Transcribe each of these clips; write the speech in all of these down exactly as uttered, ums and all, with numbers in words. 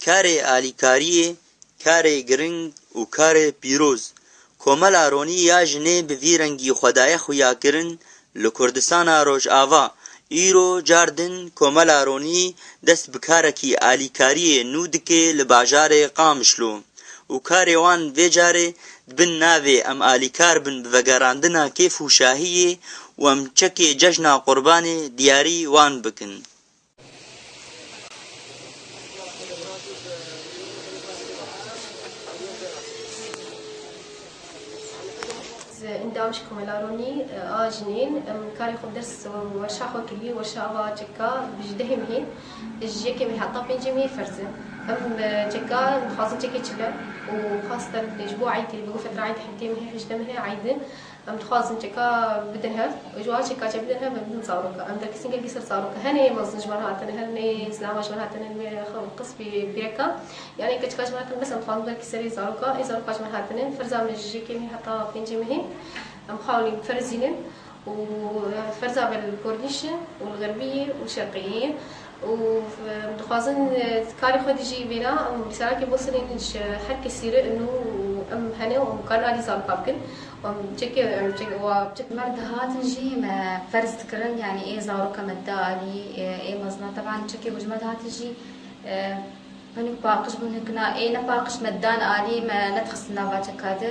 Karê alîkariyê karê giring û karê pîroz. Komela Ronî ya jinê bi vî rengî xwe daye xuyakirin li Kurdistana Rojava. Îro car din Komela Ronî dest bi karekî alîkariyê nû dike li bajarê Qamişlo û karê wan vê carê di bin navê Em alîkar bin bi vegerandina kêf û şahiyê û em çekê cejna Qurbanê diyarî wan bikin. Endam ji Komela Ronî a jinên em karê xwe bi dest werşa xwe kirî, werşa ava çeka bi ji dehê mehê, ji yekê mehê heta pêncê mehê ferz e. Em çeka dixwazin çekê çile û xasten ji bo eydê, bi fetra eydê heftê mehê, hejdeh mehê eydin. Em dixwazin çeka bidin hev, ji wan çeka çe bidin hev, em bidin zaroka. Em derkesîn gelkî ser zaroka. Hene yê mezin ji me re hatine, hene yê silama ji me re hatine, me xwe qis pî-, pîreka. Yani keçika ji me re hatine, bes em dixwazin belkî serê zaroka, ê zaroka ji me re hatine. Ferza me ji yekê mehê heta pêncê mehê. Em xawlîn ferzînin û ferza me li kurdî şin û li xerbî û şerqî. Û em dixwazin, e, karê xwe dî jî vêna em bîsarakê bo serê ji her kesî re û em hene û em karin alî zaroka bikin. Em çekê, em çek-, wa çek- Ji me re dihatin jî me ferz dikirin, yani ê zaroka me dida alî, e, ê mezina. Teban çekê ku ji me dihatin jî, e, hinek paqij bûn, hinek na, ê ne paqij me didan alî, me nedixistin nava çeka de.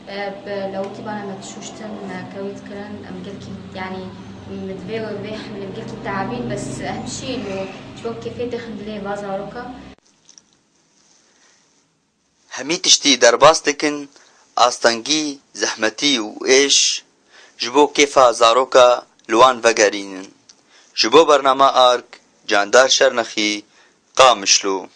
E, bi lawikî bana me dişûştin, me kewî dikirin, em gelkî, yanî, min divê vê hemlê gelkî teabîn, bes em şîn û ji bo kêfê dixin dilê va zaroka. Hemî tiştî derbas dikin, astengî, zehmetî û êş, ji bo kêfa zaroka li wan vegerînin. Ji bo bernama Ark, Candar Şernexî, Qamişlo.